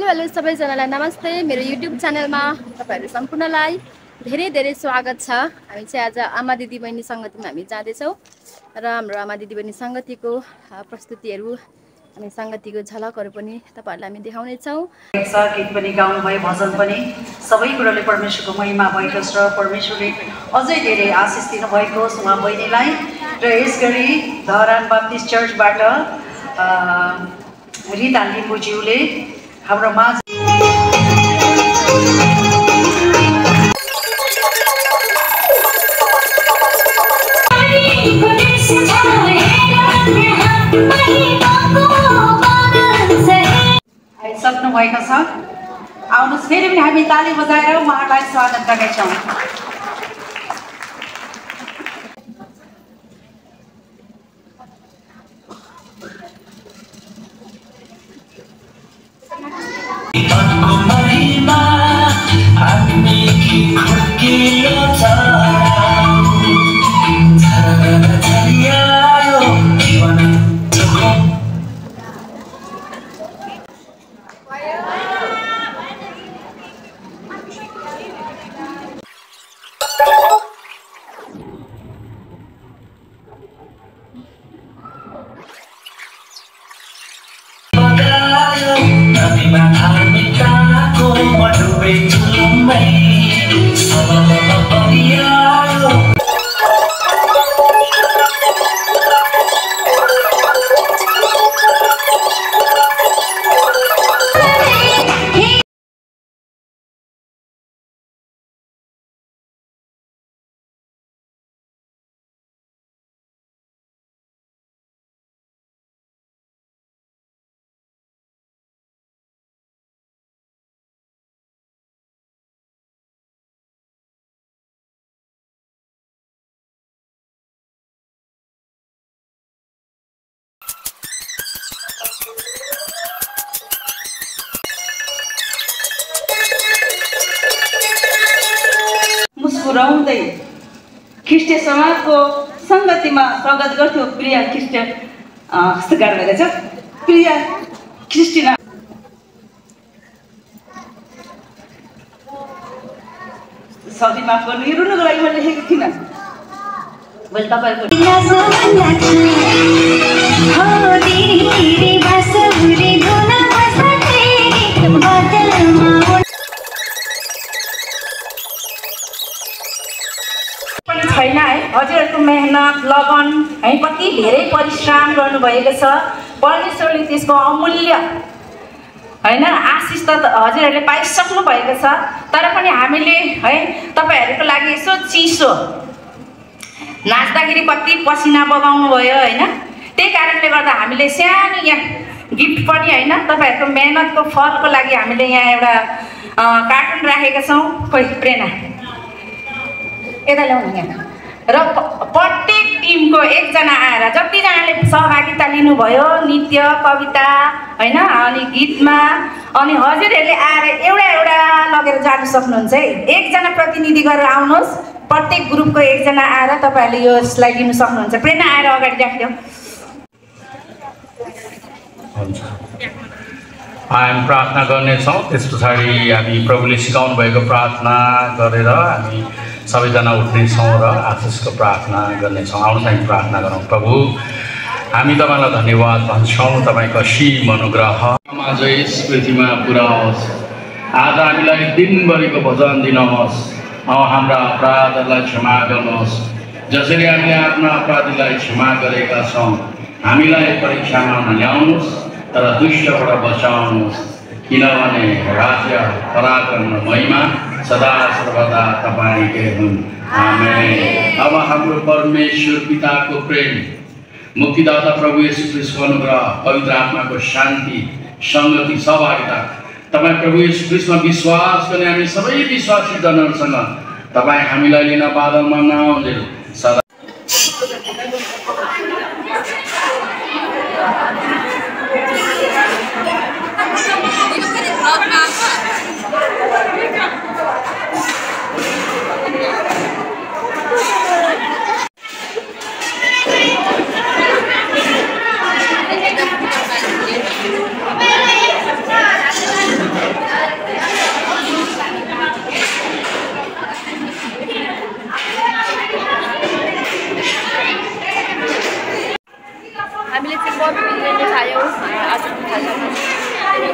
Hello सबैजनालाई नमस्ते। मेरो युट्युब च्यानलमा तपाईहरु सम्पूर्णलाई धेरै स्वागत छ। हामी चाहिँ आज आमा दिदी बहिनी संगतिमा हामी जाँदैछौँ र हाम्रो आमा दिदी बहिनी संगतिको प्रस्तुतिहरू अनि संगतिको झलकहरू पनि तपाईहरुलाई हामी देखाउने छौँ। गीत पनि गाउनु भयो, भजन पनि, सबै कुराले परमेश्वरको महिमा भएको छ। परमेश्वरले अझै धेरै आशिष दिनु भएको छ उहाँ बहिनीलाई। र यसगरी धरान बाप्टिस्ट चर्चबाट रिता लिम्बुज्यूले हाम्रो माझ सक्नु भएको छ। आउनुहोस्, फेरि पनि हामी ताली बजाएर उहाँलाई स्वागत गर्नेछौँ। मुस्कुराउँदै ख्रिस्टीय समाजको संगतिमा स्वागत गर्थ्यो प्रिया ख्रिस्टीय हस्तकार भएर छ। प्रिया क्रिस्टिना सरी माफ गर्नु, यो रुनुको लागि मैले लेखेको थिइनँ। मैले तपाईँको छैन है। हजुरहरूको मेहनत लगन है, कति धेरै परिश्रम गर्नुभएको छ। परमेश्वरले त्यसको अमूल्य हैन आशिष त हजुरहरूले पाइसक्नु भएको छ। तर पनि हामीले है तपाईहरुको लागि यसो चिसो नाच्दाखेरि कति पसिना बगाउनु भयो हैन। त्यही कारणले गर्दा हामीले सानो यहाँ गिफ्ट पनि हैन तपाईहरुको मेहनतको फलको लागि हामीले यहाँ एउटा कार्टुन राखेका छौं। खोइ प्रेरणा यता ल्याउनु यहाँ। र प्रत्येक टिमको एकजना आएर जतिजनाले सहभागिता लिनुभयो नृत्य कविता हैन अनि गीतमा, अनि हजुरहरूले आएर एउटा लगेर जानु सक्नुहुन्छ है। एकजना प्रतिनिधि गरेर आउनुहोस्, प्रत्येक ग्रुपको एकजना आएर तपाईहरुले यो स्लाइड लिन सक्नुहुन्छ। प्रेरणा आएर अगाडि राखिदेऊ। हामी प्रार्थना गर्नेछौँ, त्यस पछाडि हामी प्रभुले सिकाउनु भएको प्रार्थना गरेर हामी सबैजना उठ्नेछौँ र आशिषको प्रार्थना गर्नेछौँ। आउनुहोस् हामी प्रार्थना गरौँ। प्रभु, हामी तपाईँलाई धन्यवाद भन्छौँ, तपाईँको असीम अनुग्रह आज यस पृथ्वीमा पुरा होस्। आज हामीलाई दिनभरिको भोजन दिनुहोस्। हाम्रा अपराधहरूलाई क्षमा गर्नुहोस्, जसरी हामीले आफ्ना अपराधीलाई क्षमा गरेका छौँ। हामीलाई परीक्षामा नल्याउनुहोस्, तर दुष्टबाट बचाउनुहोस्, किनभने राज्य, पराक्रम र महिमा सदा सर्वदा तपाईँकै हुन्। आमेन। अब हाम्रो परमेश्वर पिताको प्रेम, मुक्तिदाता प्रभु येशू ख्रीष्टको अनुग्रह, पवित्र आत्माको शान्ति, संगति, सहभागिता तपाईँ प्रभु येशू ख्रीष्टमा विश्वास गर्ने हामी सबै विश्वासी जनहरूसँग तपाईँ हामीलाई लिन बादलमा नआउन्जेल सदा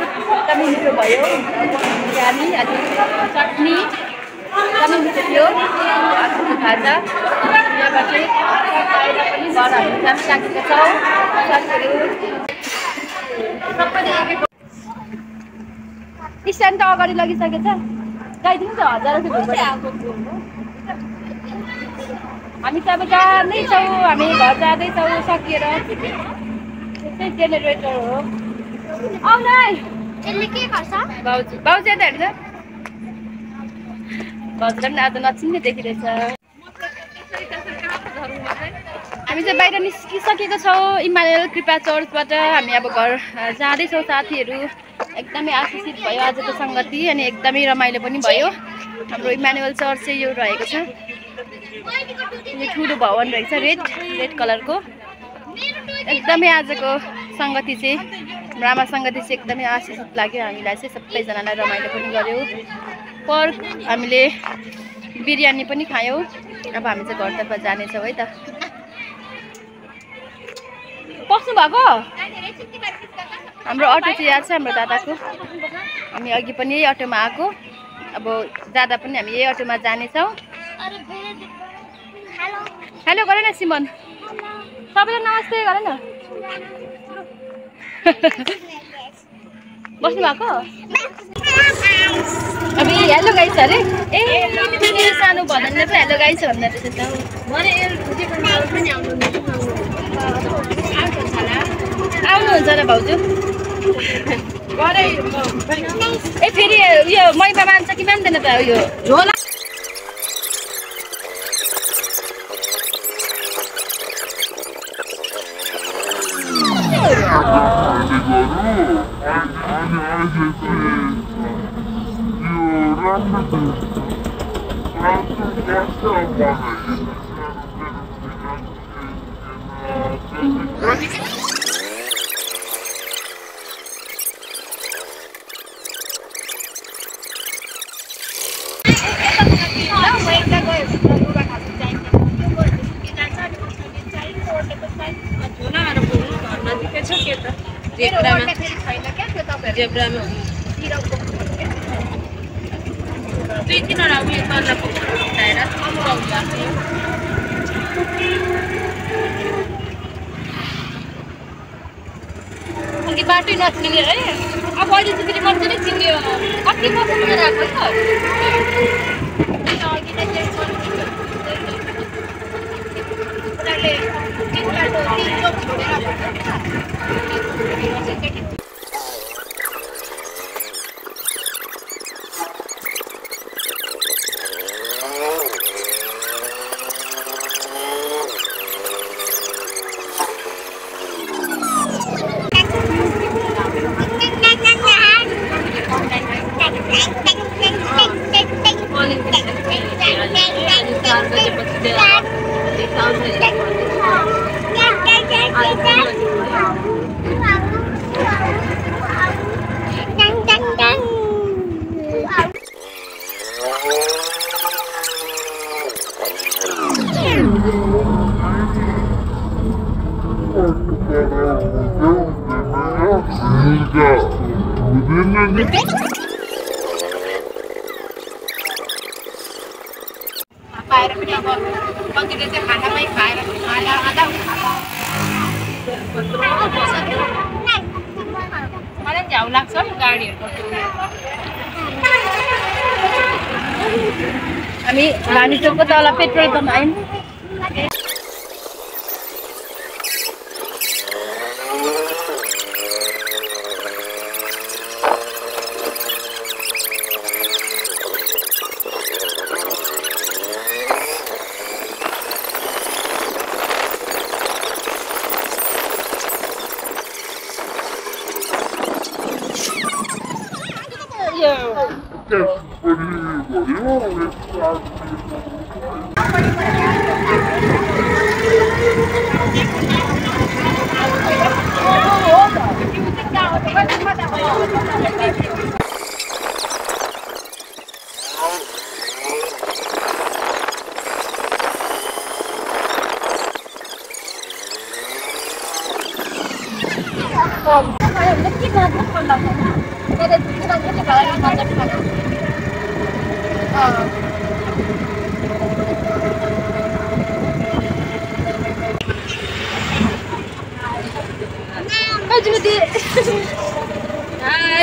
एकदमै मिठो भयो बिरयानी अनि चटनी एकदमै मिठो थियो आजको खाजा यहाँबाट चाहिँ बाहिर पनि घर हामी राखिसकेका छौँ साथीहरू सबैले स्ट्यान्ड त अगाडि लगिसकेछ गाइदिनु त 1000 रुपियाँ हामी त अब जाँदैछौँ हामी घर जाँदैछौँ सकिएर त्यसै जेनेरेटर हो आउन यसले के गर्छ बाउजी बाउजी त हेर्छ बाउजीलाई पनि आज नचिन्ने देखिरहेछ हामी चाहिँ बाहिर निस्किसकेका छौँ इमानुएल कृपा चर्चबाट हामी अब घर जाँदैछौँ साथीहरू एकदमै आशिषित भयो आजको सङ्गति अनि एकदमै रमाइलो पनि भयो हाम्रो इमानुएल चर्च चाहिँ यो रहेको छ यो ठुलो भवन रहेछ रेड कलरको एकदमै आजको सङ्गति चाहिँ रामा सङ्गति चाहिँ एकदमै आशिषित लाग्यो हामीलाई चाहिँ सबैजनालाई रमाइलो पनि गऱ्यौँ पर्क हामीले बिरयानी पनि खायौँ अब हामी चाहिँ घरतर्फ जानेछौँ है त पस्नु भएको हाम्रो अटो चाहिँ यहाँ छ हाम्रो दादाको हामी अघि पनि यही अटोमा आएको अब जाँदा पनि हामी यही अटोमा जानेछौँ हेलो गर न सिमन सबैलाई नमस्ते गर न बस्नु भएको अब हेलो गाइस अरे ए सानो भन्दैन त हेलो गाइस भन्दा रहेछ आउनुहुन्छ र भाउजू ए फेरि उयो मैमा मान्छ कि मान्दैन त उयो झोला जेब्रामा 2-3 उयो गर्न उठाएर अनि बाटो नचिन्ने है अब अहिले चाहिँ फेरि मजाले चिन्यो कति बस्नु राख्नु त पाएर पनि अब कतिले चाहिँ खानामै खाएर आधा मलाई झ्याउ लाग्छ गाडीहरूको हामी भानीचोकको तल पेट्रोल पम्प आयौँ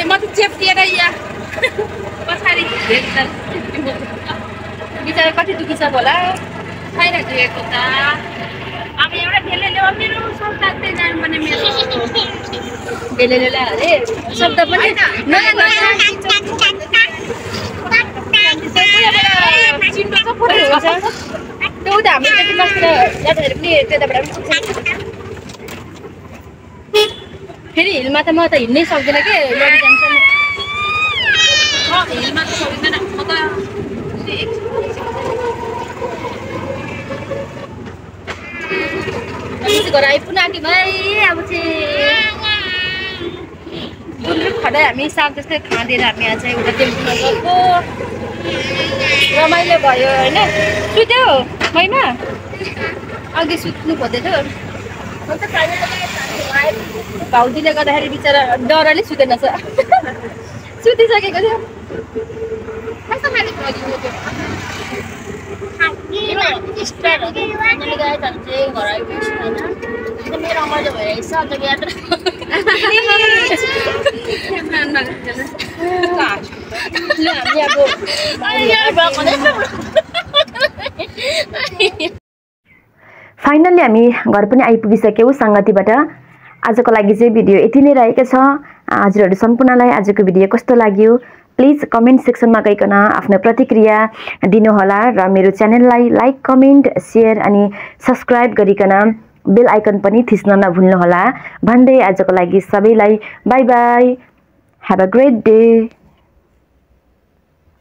म त चेप्टिएर यहाँ पछाडि बिचरा कति दुखी छ होला छैन दिएको त अब एउटा ढेले ल्याऊ मेरो सब लाग्दै जानु पर्ने मेरो बेलेले अरे शब्द पनि नयाँ नयाँ चिन्डो त पुरै हुन्छ त्यो त हामीले त्यति मात्र यात्राहरू पनि त्यताबाट पनि फेरि हिलमा त म त हिँड्नै सक्दिनँ के लडिजान्छ हिलमा त सक्दैन म त घर आइपुग्नु आँट्यो भाइ अब चाहिँ गुन्द्रुक खाँदै हामी साग जस्तै खाँदैन हामी आज एउटा टेम्पोमा गएको रमाइलो भयो होइन सुत्यो मैमा अघि सुत्नु खोज्दै थियो भाउजूले गर्दाखेरि बिचरा डरले सुतेन छ सुतिसकेको थियो मेरो रमाइलो भइरहेछ अन्त यात्रा फाइनल्ली हामी घर पनि आइपुगिसक्यौँ सङ्गतिबाट आजको लागि चाहिँ भिडियो यति नै रहेको छ हजुरहरू सम्पूर्णलाई आजको भिडियो कस्तो लाग्यो प्लिज कमेन्ट सेक्सनमा गइकन आफ्नो प्रतिक्रिया दिनुहोला र मेरो च्यानललाई लाइक कमेन्ट सेयर अनि सब्सक्राइब गरिकन बेल आइकन पनि थिच्न नभुल्नुहोला भन्दै आजको लागि सबैलाई by by have a great day